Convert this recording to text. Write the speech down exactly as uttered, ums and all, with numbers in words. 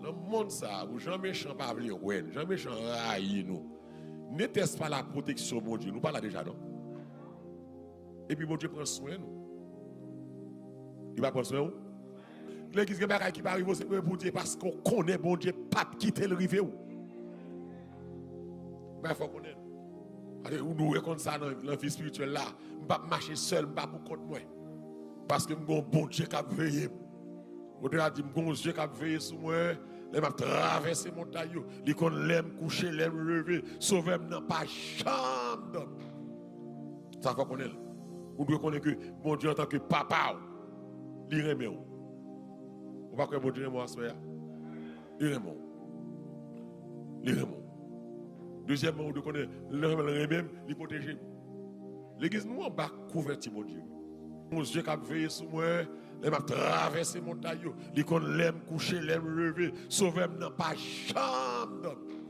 Nan mond sa a, pou jan mechan pa vle wè n, jan mechan rayi nou, netès pa la pwoteksyon Bondye, nou pa la deja non. Epi Bondye pran swen nou. Li pa pran swen ou? Legliz, gen bagay ki pa rive w, se pou w di paske w konnen Bondye pa t kite l rive w. Bagay fò w konnen l. Paske ou dwe konn sa nan, nan vi espirityèl la. M p ap mache sèl, m pa pou kont mwen. Paske m gen yon Bondye k ap veye m. Bondye a di m gen yon zye k ap veye sou mwen lè m ap travèse montay yo. Li konn lè m kouche, lè m leve. Sovè m nan pa janm dòmi. Sa fò konnen l. Ou dwe konnen ke Bondye antanke papa w, li renmen w. Ou pa kwè Bondye renmen w aswè a? Li renmen w. Li renmen w. Dezyèmman, ou dwe konnen, lè l renmen m, li pwoteje m. Legliz, nou anba kouvèti Bondye. Yon zye k ap veye sou mwen lè m ap travèse montay yo. Li konn lè m kouche, lè m leve. Sovè m nan pa janm dòmi.